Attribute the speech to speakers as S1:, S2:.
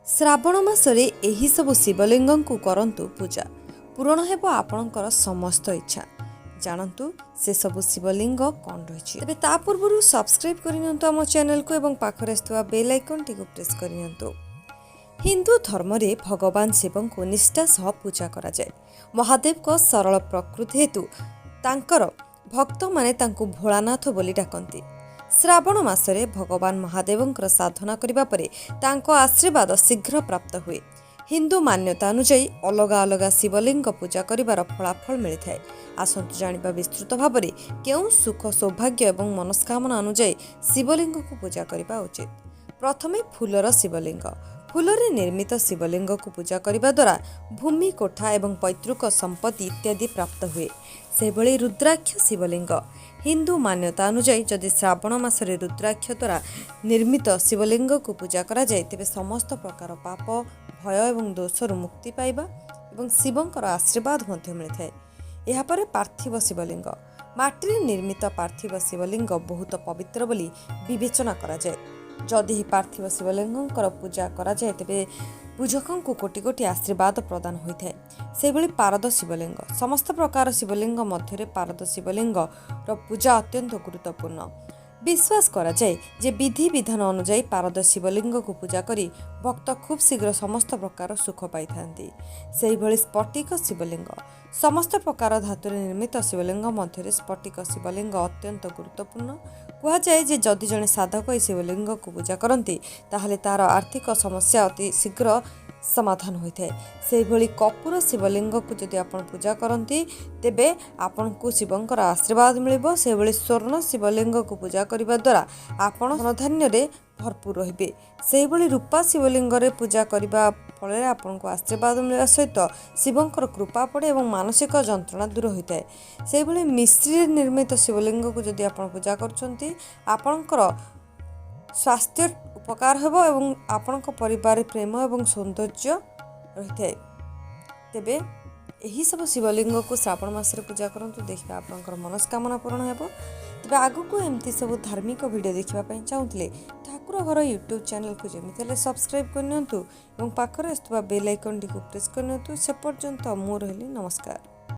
S1: ଶ୍ରାବଣ ମାସରେ ଏହିସବୁ ଶିବଲିଙ୍ଗଙ୍କୁ କରନ୍ତୁ ପୂଜା, ପୂରଣ ହେବ ଆପଣଙ୍କର ସମସ୍ତ ଇଚ୍ଛା। ଜାଣନ୍ତୁ ସେସବୁ ଶିବଲିଙ୍ଗ କ'ଣ ରହିଛି। ତେବେ ତା ପୂର୍ବରୁ ସବସ୍କ୍ରାଇବ୍ କରିନିଅନ୍ତୁ ଆମ ଚ୍ୟାନେଲକୁ ଏବଂ ପାଖରେ ଆସୁଥିବା ବେଲ୍ ଆଇକନ୍ଟିକୁ ପ୍ରେସ୍ କରିନିଅନ୍ତୁ। ହିନ୍ଦୁ ଧର୍ମରେ ଭଗବାନ ଶିବଙ୍କୁ ନିଷ୍ଠା ସହ ପୂଜା କରାଯାଏ। ମହାଦେବଙ୍କ ସରଳ ପ୍ରକୃତି ହେତୁ ତାଙ୍କର ଭକ୍ତମାନେ ତାଙ୍କୁ ଭୋଳାନାଥ ବୋଲି ଡାକନ୍ତି। ଶ୍ରାବଣ ମାସରେ ଭଗବାନ ମହାଦେବଙ୍କର ସାଧନା କରିବା ପରେ ତାଙ୍କ ଆଶୀର୍ବାଦ ଶୀଘ୍ର ପ୍ରାପ୍ତ ହୁଏ। ହିନ୍ଦୁ ମାନ୍ୟତା ଅନୁଯାୟୀ ଅଲଗା ଅଲଗା ଶିବଲିଙ୍ଗ ପୂଜା କରିବାର ଫଳାଫଳ ମିଳିଥାଏ। ଆସନ୍ତୁ ଜାଣିବା ବିସ୍ତୃତ ଭାବରେ କେଉଁ ସୁଖ, ସୌଭାଗ୍ୟ ଏବଂ ମନସ୍କାମନା ଅନୁଯାୟୀ ଶିବଲିଙ୍ଗକୁ ପୂଜା କରିବା ଉଚିତ। ପ୍ରଥମେ ଫୁଲର ଶିବଲିଙ୍ଗ। ଫୁଲରେ ନିର୍ମିତ ଶିବଲିଙ୍ଗକୁ ପୂଜା କରିବା ଦ୍ୱାରା ଭୂମି, କୋଠା ଏବଂ ପୈତୃକ ସମ୍ପତ୍ତି ଇତ୍ୟାଦି ପ୍ରାପ୍ତ ହୁଏ। ସେହିଭଳି ରୁଦ୍ରାକ୍ଷ ଶିବଲିଙ୍ଗ। ହିନ୍ଦୁ ମାନ୍ୟତା ଅନୁଯାୟୀ ଯଦି ଶ୍ରାବଣ ମାସରେ ରୁଦ୍ରାକ୍ଷ ଦ୍ୱାରା ନିର୍ମିତ ଶିବଲିଙ୍ଗକୁ ପୂଜା କରାଯାଏ, ତେବେ ସମସ୍ତ ପ୍ରକାର ପାପ, ଭୟ ଏବଂ ଦୋଷରୁ ମୁକ୍ତି ପାଇବା ଏବଂ ଶିବଙ୍କର ଆଶୀର୍ବାଦ ମଧ୍ୟ ମିଳିଥାଏ। ଏହାପରେ ପାର୍ଥିବ ଶିବଲିଙ୍ଗ। ମାଟିରେ ନିର୍ମିତ ପାର୍ଥିବ ଶିବଲିଙ୍ଗ ବହୁତ ପବିତ୍ର ବୋଲି ବିବେଚନା କରାଯାଏ। ଯଦି ଏହି ପାର୍ଥିବ ଶିବଲିଙ୍ଗଙ୍କର ପୂଜା କରାଯାଏ, ତେବେ ପୂଜକଙ୍କୁ କୋଟି କୋଟି ଆଶୀର୍ବାଦ ପ୍ରଦାନ ହୋଇଥାଏ। ସେହିଭଳି ପାରଦ ଶିବଲିଙ୍ଗ। ସମସ୍ତ ପ୍ରକାର ଶିବଲିଙ୍ଗ ମଧ୍ୟରେ ପାରଦ ଶିବଲିଙ୍ଗର ପୂଜା ଅତ୍ୟନ୍ତ ଗୁରୁତ୍ୱପୂର୍ଣ୍ଣ। ବିଶ୍ୱାସ କରାଯାଏ ଯେ ବିଧି ବିଧାନ ଅନୁଯାୟୀ ପାରଦ ଶିବଲିଙ୍ଗକୁ ପୂଜା କରି ଭକ୍ତ ଖୁବ୍ ଶୀଘ୍ର ସମସ୍ତ ପ୍ରକାର ସୁଖ ପାଇଥାନ୍ତି। ସେହିଭଳି ସ୍ଫଟିକ ଶିବଲିଙ୍ଗ। ସମସ୍ତ ପ୍ରକାର ଧାତୁରେ ନିର୍ମିତ ଶିବଲିଙ୍ଗ ମଧ୍ୟରେ ସ୍ଫଟିକ ଶିବଲିଙ୍ଗ ଅତ୍ୟନ୍ତ ଗୁରୁତ୍ୱପୂର୍ଣ୍ଣ। କୁହାଯାଏ ଯେ ଯଦି ଜଣେ ସାଧକ ଏହି ଶିବଲିଙ୍ଗକୁ ପୂଜା କରନ୍ତି, ତାହେଲେ ତାର ଆର୍ଥିକ ସମସ୍ୟା ଅତି ଶୀଘ୍ର ସମାଧାନ ହୋଇଥାଏ। ସେହିଭଳି କର୍ପୂର ଶିବଲିଙ୍ଗକୁ ଯଦି ଆପଣ ପୂଜା କରନ୍ତି, ତେବେ ଆପଣଙ୍କୁ ଶିବଙ୍କର ଆଶୀର୍ବାଦ ମିଳିବ। ସେହିଭଳି ସ୍ୱର୍ଣ୍ଣ ଶିବଲିଙ୍ଗକୁ ପୂଜା କରିବା ଦ୍ୱାରା ଆପଣ ଧନଧାନ୍ୟରେ ଭରପୁର ରହିବେ। ସେହିଭଳି ରୂପା ଶିବଲିଙ୍ଗରେ ପୂଜା କରିବା ଫଳରେ ଆପଣଙ୍କୁ ଆଶୀର୍ବାଦ ମିଳିବା ସହିତ ଶିବଙ୍କର କୃପା ପଡ଼େ ଏବଂ ମାନସିକ ଯନ୍ତ୍ରଣା ଦୂର ହୋଇଥାଏ। ସେହିଭଳି ମିଶ୍ରିରେ ନିର୍ମିତ ଶିବଲିଙ୍ଗକୁ ଯଦି ଆପଣ ପୂଜା କରୁଛନ୍ତି, ଆପଣଙ୍କର ସ୍ୱାସ୍ଥ୍ୟ ଉପକାର ହେବ ଏବଂ ଆପଣଙ୍କ ପରିବାରରେ ପ୍ରେମ ଏବଂ ସୌନ୍ଦର୍ଯ୍ୟ ରହିଥାଏ। ତେବେ ଏହିସବୁ ଶିବଲିଙ୍ଗକୁ ଶ୍ରାବଣ ମାସରେ ପୂଜା କରନ୍ତୁ, ଦେଖିବା ଆପଣଙ୍କର ମନସ୍କାମନା ପୂରଣ ହେବ। ତେବେ ଆଗକୁ ଏମିତି ସବୁ ଧାର୍ମିକ ଭିଡ଼ିଓ ଦେଖିବା ପାଇଁ ଚାହୁଁଥିଲେ ଠାକୁର ଘର ୟୁଟ୍ୟୁବ୍ ଚ୍ୟାନେଲକୁ ଯେମିତି ହେଲେ ସବସ୍କ୍ରାଇବ୍ କରିନିଅନ୍ତୁ ଏବଂ ପାଖରେ ଆସୁଥିବା ବେଲ୍ ଆଇକନ୍ଟିକୁ ପ୍ରେସ୍ କରିନିଅନ୍ତୁ। ସେ ପର୍ଯ୍ୟନ୍ତ ମୁଁ ରହିଲି, ନମସ୍କାର।